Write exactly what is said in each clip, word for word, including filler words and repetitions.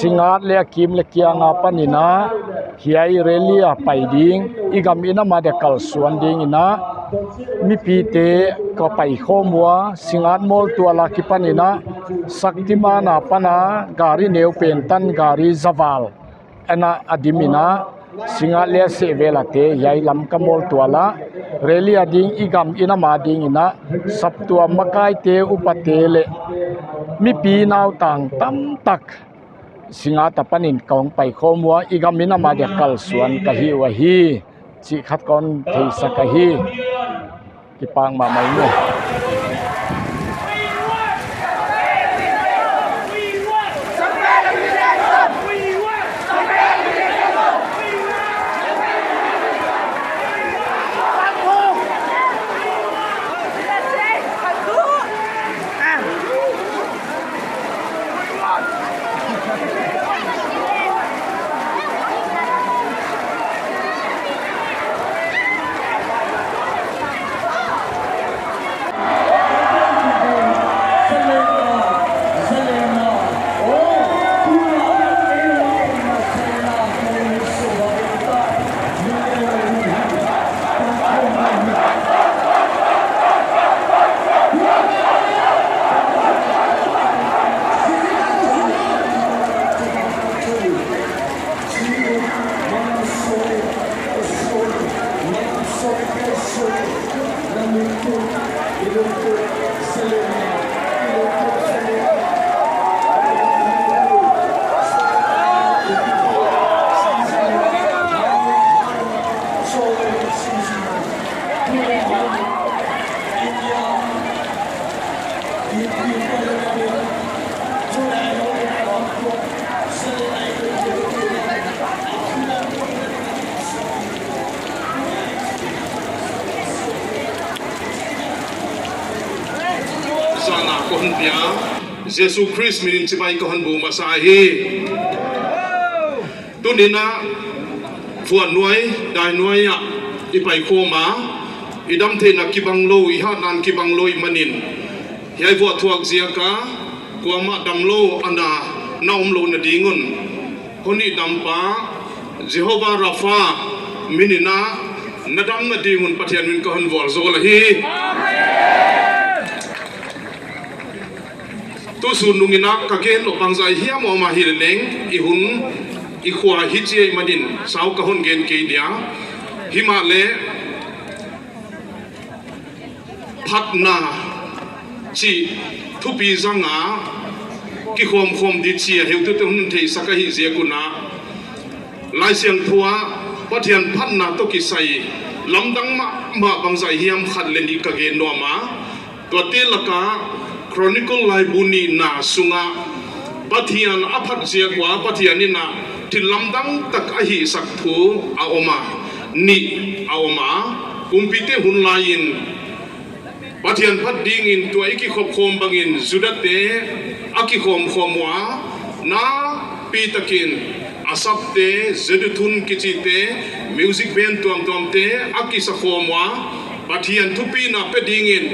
Singngat leh a kim leh kiang apan in a, hiai rally a pai ding, i gam in a mah dia kalsuan ding in a, mipite ka paikhawm ua, Singngat mawltual akipan in a, Shaktiman apan a, gari neu pen tan gari zaval ana a dim in a, Singngat leh a seh vel a te, hiai Lamka mawltual a, rally a ding i gam in a mah ding in a, saptuam makaite upate leh, mipi nautang tamtak, Singngat apan in ka hong paikhawm ua, i gam in a mah dia kalsuan ka hi ua hi, chih khat kon theisak ahi. Kipak mahmah ing e. Zana kon pia, Jesu Khrist min in chibai kon buk masa hi. Tuni'n a, vuan nuai, dai nuai a, i paikhawm a, i damtheihna kibang lou, i hatna kibang lou ahihmanin, hiai vuah thuak ziak a, kuamah damlou ana na omlou na ding un, hon hihdampa, Jehovah Rapha, min in a, na damna ding un Pathian min kon vualzawl ahi. Tusun nung in a ka gen lou bangzah hiam om a hih leng, i hun, i khua hichi ahihmanin, sau ka hon gen kei dia. Himahleh, phatna, chih, thupi zang a, kikhawmkhawm di chih a heutute'n hon theisak ahih ziak un a. Laisiangthou a, Pathian phatna toh kisai, lamdang mahmah bangzah hiam khat leh nih ka gen nuam a. Tuate lak a Chronicle laibu nihna sung a Pathian a phat ziak ua Pathian in a thil lamdang tak a hihsak thu a om a, nih a om a, kumpite hun lai in Pathian phat ding in tua i kikhopkhawm bang in Judate a kikhawmkhawm ua, nakpi tak in Asapte, Jeduthun kichite, music band tuamtuamte a kisakhawm ua, Pathian thupina pe ding in,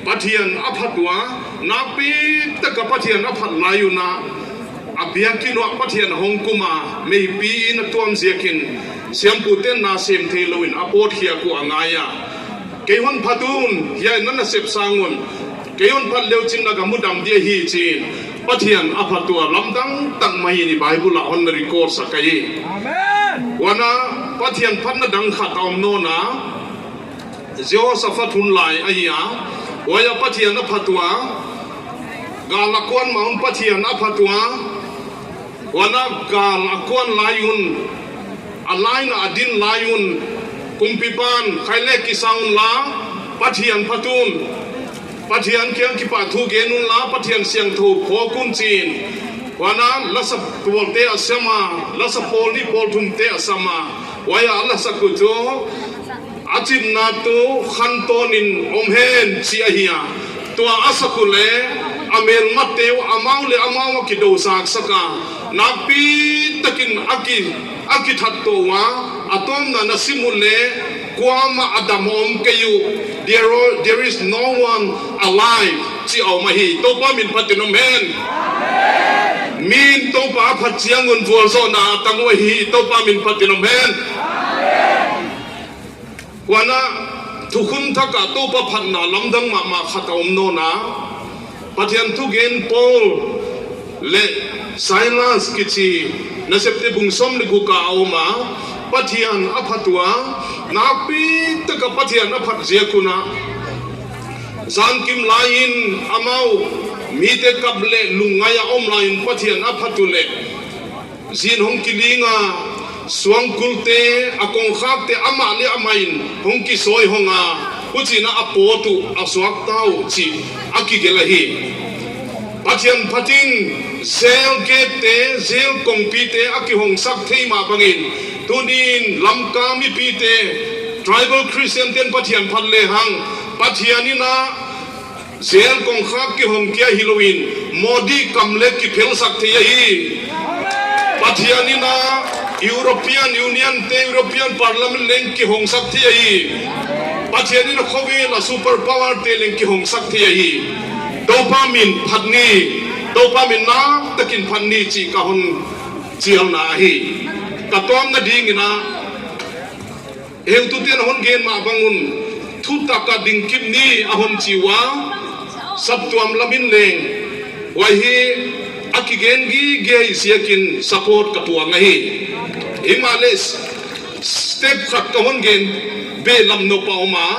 Pathian a phat ua, nakpi tak a Pathian a phat lai un a, a biakin uah Pathian hong kum a, meipi in a tuam ziak in, siampute'n na sem theilou in a pawt khiak uh a ngai a. Kei hon phat un, hiai na nasep sang un, kei hon phat leu chin na gam uh dam di ahi chi in, Pathian a phat ua lamdang tak mah in i Bible ah hon record sak ahi. Amen. Huan a Pathian phatna dang khat a om nawn a, Jehoshaphat hun lai ahi a, huai a Pathian a phat ua, gal a kuan ma un Pathian a phat ua, huan a gal a kuan lai un, a line a a din lai un, kumpipa'n, khaile kisa unla, Pathian phat un, Pathian kiang kipahthu gen unla, Pathian siangthou phawk un chi in, huan a lasa tualte a sam a, lasa pawl nih pawl thumte a sam a, huai a a lasak uh chu, a chitna tuh khantawn in om hen chi ahi a. Tua a sak uh leh, a melmate uh amau leh amau a kidou saksak a. Nakpi tak in a ki, a kithat toh ua, a tawpna na sim uh leh, kuamah a dam om kei uh. There, there is no one alive chi a om ahi. Toupa min phat in om hen. Min Toupa phat chiang un vualzawhna a tang uh ahi. Toupa min phat in om hen. Huan a, thukhun thak a Toupa phatna lamdang mahmah khat a om nawn a. Pathian thugen Paul leh Silas kichi nasepte bung sawm leh guk a om a. Pathian a phat ua, nakpi taka Pathian a phat ziak un a, zankim lai in amau mite kap leh lungngai a om lai in Pathian a phat uleh, zin hong kiling a, suangkulte, a kongkhakte amah leh amah in hong kisawi hong a, huchiin a pawt uh a suakta uh chih a kigelh ahi. Pathian phat in jail gate te, jail kongpite a kihongsak thei mah bangin, tuni'n Lamka mipite, tribal Christian te'n Pathian phat lehang, Pathian in a jail kongkhak kihong kia hilou in, Modi kam leh kiphelsak thei ahi. Pathian in a European Union te, European Parliament leng kihongsak thei ahi. Pathian in a khovel a super power te leng kihongsak thei ahi. Toupa min phat ni, Toupa min naktakin phat ni chih ka hon chialna ahi. Ka tawpna dingin a, heutute'n hon gen mah bang un, thutak a dingkip ni a hon chi ua, saptuam lam in leng, huai hi a kigen gige ziakin support ka puang ahi. Himahleh step khat ka hon gen beh lam nop a om a,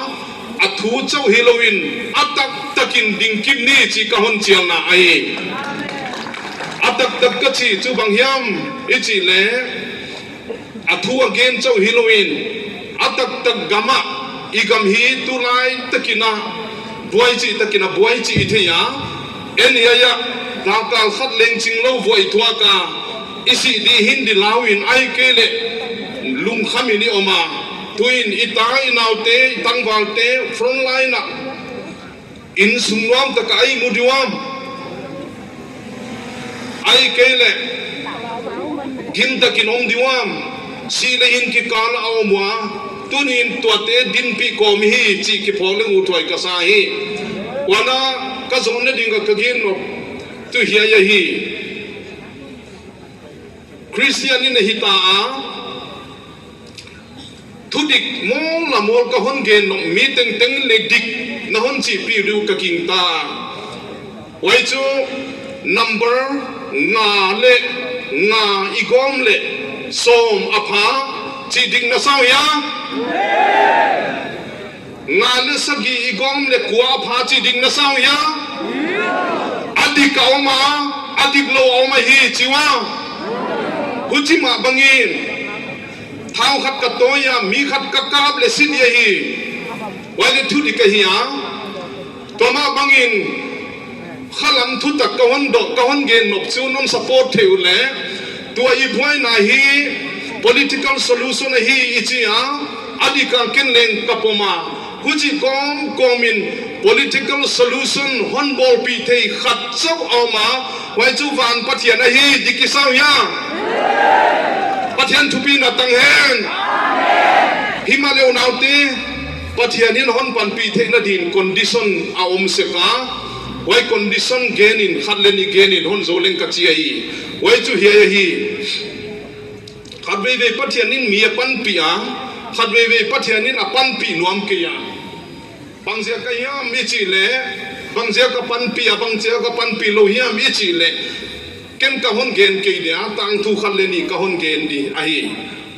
a thu chauh hilou in, a taktakin dingkip ni chih ka hon chialna ahi. A taktak ka chih chu bang hiam i chih leh, a thu a gen chauh hilou in, a taktak gam ah, i gam hi tulai takin a buai chih, takin a buai chih i thei a. En hiai ah, tlakal khat leng chinglou vuai thuak a, i sih di hi di lau in, ahihkeileh lungkham in i om a. Tuin i ta i naute, i tangvalte, front line ah innsung nuam taka ei mu di uam, ahihkeileh gim takin om di uam, sih leh hing kikal a om ua, tuni'n tuate dinpih kawm hi chih kiphawk leng uthuai ka sa hi. Huan a, ka zonna ding a ka gen nop tuh hiai ahi. Christian in a hita a, thudik mawl a mawl ka hon gen nop, mi tengteng leh dik na hon chihpih uh ka gingta. Huai chu number nga leh nga i gawm leh sawm a pha chih dik na sa uh hia? Nga leh sagih i gawm leh kua a pha chih dik na sa uh hia? A dik a om a, a diklou a om ahi chi ua. Huchi mah bangin, thau khat ka tawi a, mi khat ka kap leh si di ahi. Huai leh thudik ahi a. Tua mah bangin, khalam thutak ka hon dot, ka hon gen nop chu non support thei uleh, tua i buaina hi political solution ahi i chi a, a dik a ken leng ka pom a. Huchi kawmkawm in political solution hon bawlpih thei khat chauh a om a, huai chu van Pathian ahi, dik i sa uh hia? Pathian thupina tang hen. Himahleh unaute, Pathian in hon panpih theihna din condition a om sek a. Huai condition gen in, khat leh nih gen in hon zou leng ka chi ahi. Huai chu hiai ahi. Khatveivei Pathian in mi a panpih a, khatveivei Pathian in a panpih nuam kei a. Bangziak a hiam i chih leh, bangziak a panpih a, bangziak a panpih lou hiam i chih leh, ken ka hon gen kei dia, tangthu khat leh nih ka hon gen di ahi.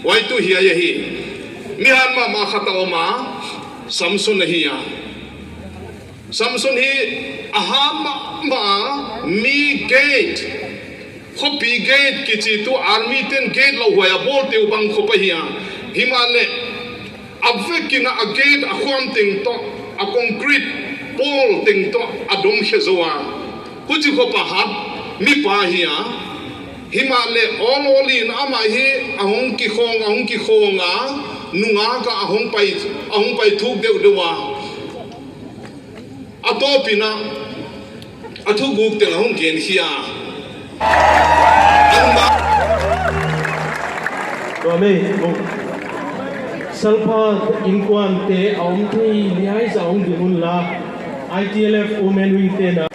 Huai tuh hiai ahi. Mi hat mahmah khat a om a, Samson ahi a. Samson hi a hat mahmah a, mi gate, khopi gate kichi tuh army te'n gate lauhuai a bawlte uh bang khop ahi a. Himahleh, a vekin a gate a khuam teng toh, a concrete pole teng toh a dom khe zou a. Huchi khop a hat mipa ahi a. Himahleh awlawl in amah hi a hong kikhawng, a hong kikhawng a, nungak a a hong pai, a hong pai thuk deuhdeuh a. A tawpin a, a thuguk teng a hong gen khia. Tua mei, Salpha innkuante a om thei liai zah hong ding un la, I T L F Women Wing te'n a.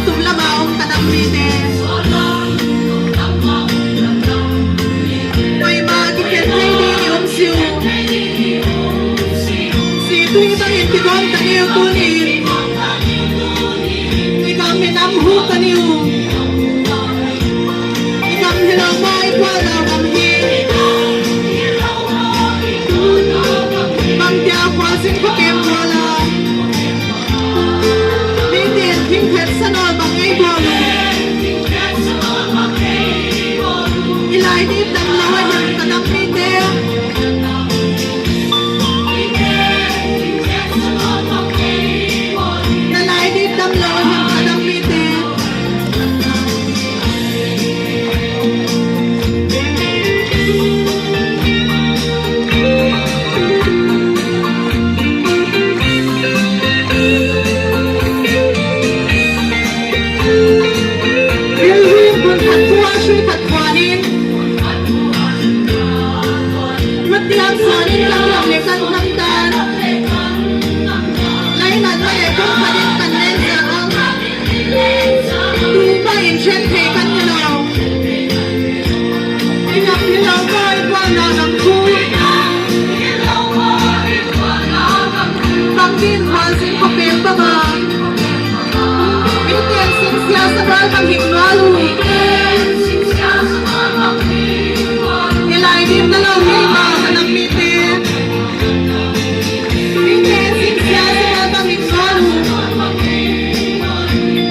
Tum lama om ka nam mite. Koima kikhen thei ding i om siu. Si tui bangin kigawm ta niu tuni'n. I gam hi nam hu ta niu. I gam hilou maw i kual lou gam hi. Bangtia kual sin ko kem kual a. Mite'n thim phet sa nawn bang ei bawl uh. I lai dip damlou a hiam ka nam mite. Na lai dip damlou a hiam ka nam mite. Pilvin kun khat tua sui khat tua nin. Matiang suanin kan lam le kan hamdan. Lainat ma le kun khatin kan len sa ang. Tupa in chen thei kan ni lou. I ngap ni lou maw i kual na gam thu. Bangin kual sin ko pel bang a. Mite'n singsia sa bal bang hik nual uh. I lai dip na lou ngei maw ka nam mite. Mite'n singsia sa bal bang hik nual uh.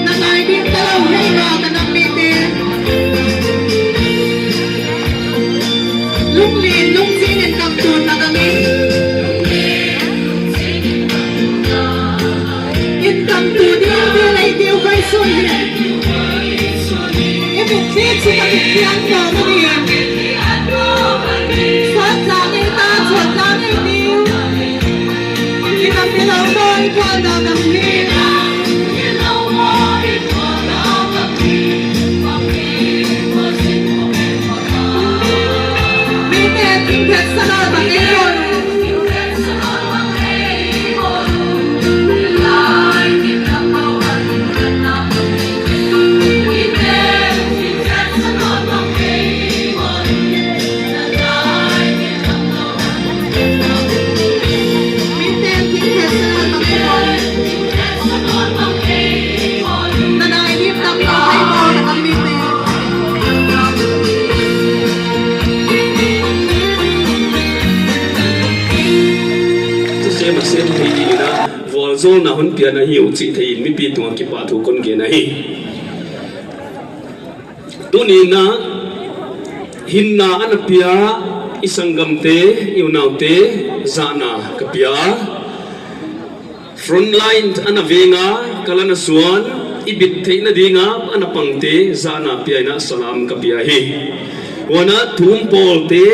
Na lai dip na lou ngei maw ka nam mite. Lunglen lungchingin kamtun na gam in. In kamtu ding ding lei diu vai sun hi. I mit chi chi ka mit pian na na ni. Sat la ni ta chot la ni diu. I gam ni lou maw i kual na gam hi. Thusem a sem thei dingin a, vualzawlna hon piak na hi uh chih thei in mipi tungah kipahthu kon gen ahi. Tuni'n a hinna ana pia i sanggamte, i unaute zahna ka pia. Frontline ana veng a, kal ana suan, i bit theihna ding a ana pangte zahna pia in a salam ka pia hi. Huan a thum pawlte,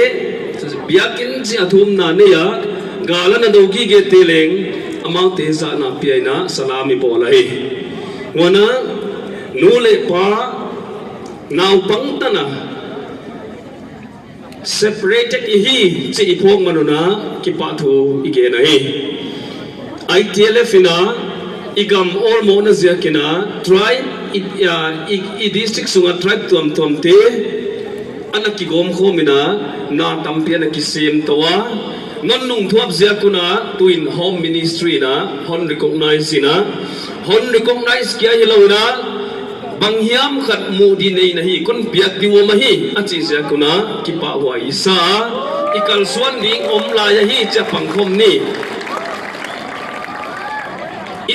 biakinn chih a thumna nei a, gal ana do gigete leng, amaute zahna pia in a salam i bawl ahi. Huan a nu leh pa, naupang tan a separated i hi chih i phawk man un a kipahthu i gen ahi. I T L F in a i gam awlmohna ziakin a tribe, i, a, i, i district sunga tribe tuamtuamte ana kigawmkhawm in a, na tampi ana kisem tou a. Non nungthuap ziak un a tuin Home Ministry in a hon recognize in a, hon recognize kia hilou in a, bang hiam khat muh di nei na hi kon piak di uh om ahi, a chih ziak un a kipahhuai i sa a, i kalsuan ding om lai ahi chia pangkhawm ni.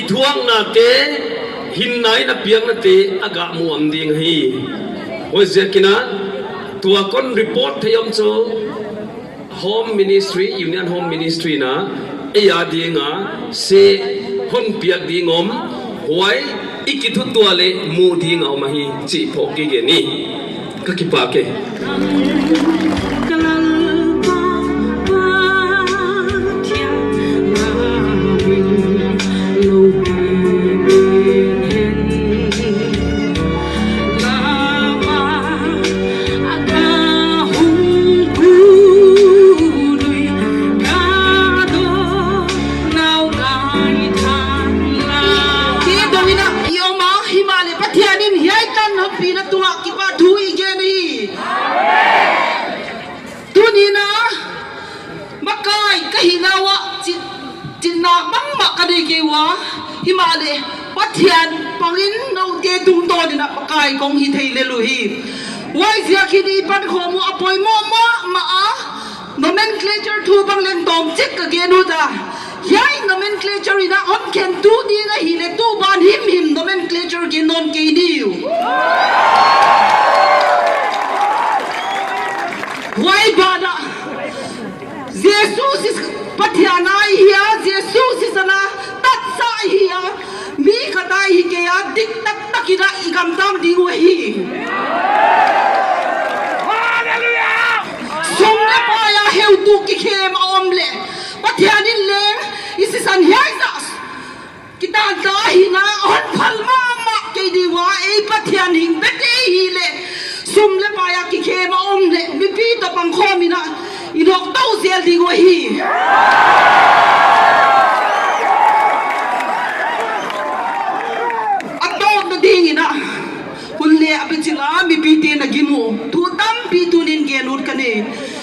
I thuaknate, hinna in a piaknate a gah muam ding ahi. Huaiziakin a tua kon report thei om chu Home Ministry, Union Home Ministry in a, ei a ding a se hon piak ding om, huai i kithutuah leh muh ding a om ahi chih phawk gige ni. Ka kipak e. hon pina tungah kipahthu i gen hi. Tuni'n a, makai ka hihna uah chih, chihna bangmah ka nei kei ua. Himahleh Pathian pangin noute tungtawn in a makai kong hi thei lel uhi. Huaiziakin i pankhawm uh a poimoh mahmah a, nomenclature thu bang leng tawmchik ka gen ut a. Hiai nomenclature in a hon khentu ding ahihleh tu ban himhim nomenclature gen nawn kei ni uh. Huai banah Jesu si Pathian ahi a, Jesu sisan a tatsa ahi a, mi khat ahi kei a, dik taktak in a i gamtang ding uh ahi. Hallelujah! Sum leh pai a heutu kikhem a om leh, Pathian in leng i sisan hiai zah kitan ta ahihna hon phal mahmah kei ding ua, ei Pathian hing bek ei hileh, sum leh pai a kikhem a om leh, mipi toh pangkhawm in a i nawk tou zel ding uh ahi. A tawpna dingin a, hun leh a bichil a mipite'n a gim uh thu tampi tuni'n gen ut ka nei.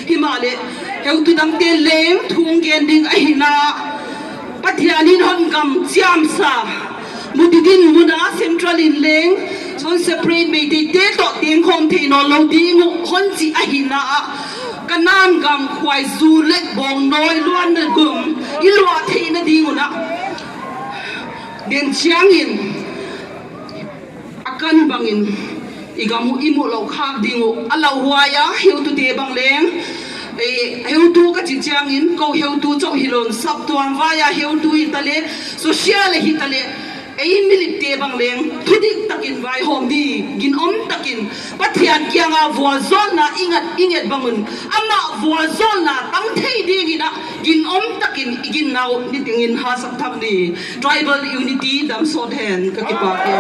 Himahleh heutu dangte'n leng thu gen ding ahihna, Pathian in hon gam chiamsa, Mutidin mun a Central in leng, hon separate Meiteite toh tengkhawm thei nawnlou ding uh hon chih ahihna ah, Kanan gam khuaizu leh bawngnawi luanna gam i luah theihna ding un a, den chiangin a kan bangin i gam uh i muh louh khak ding uh. A lauhuai a heutute bang leng, eh, heutu ka chih chiangin kou heutu chauh hilou in, saptuam vai a heutu hitaleh, social hitaleh, ei milipte bang leng thudik takin vaihawm ni, ginom takin Pathian kianga vualzawlna i ngat i nget bang un, amah vualzawlna tang thei dingin a ginom takin i ginna uh nitengin hasak thak ni. Tribal unity damsawt hen, ka kipak e.